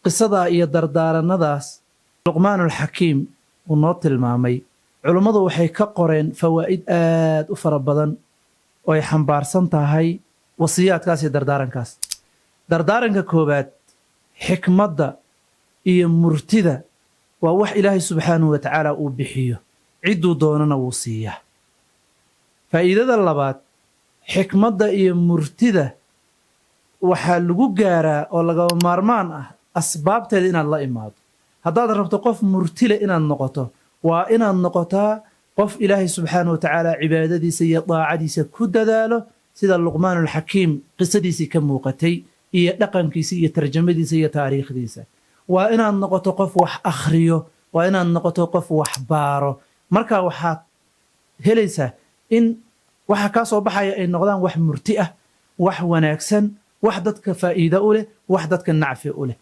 Qisadaa iyo dardaaranadaas Luqmaanulxakiim uu noo tilmaamay, culummadu waxay ka qoreen fawaa'id aad u fara badan oo ay xambaarsan tahay wasiyaadkaas iyo dardaarankaas. Dardaaranka koowaad, xikmadda iyo murtida waa wax Ilaahay subxaanahu wa tacaala uu bixiyo, cidduu doonana wuu siiyaa. Faa'iidada labaad, xikmadda iyo murtida waxaa lagu gaaraa oo lagama maarmaan ah asbaabteeda inaad la imaado. Haddaad rabto qof murtile inaad noqoto, waa inaad noqotaa qof Ilaahay subxaanahu wa tacaala cibaadadiisa iyo daacadiisa ku dadaalo, sida Luqmaanulxakiim qisadiisii ka muuqatay iyo dhaqankiisa iyo tarjamadiisa iyo taariikhdiisa. Waa inaad noqoto qof wax akhriyo, waa inaad noqoto qof wax baaro. Marka waxaad helaysaa in waxa kaa soo baxaya ay noqdaan wax murti ah, wax wanaagsan, wax dadka faa'iido u leh, wax dadka nacfi u leh.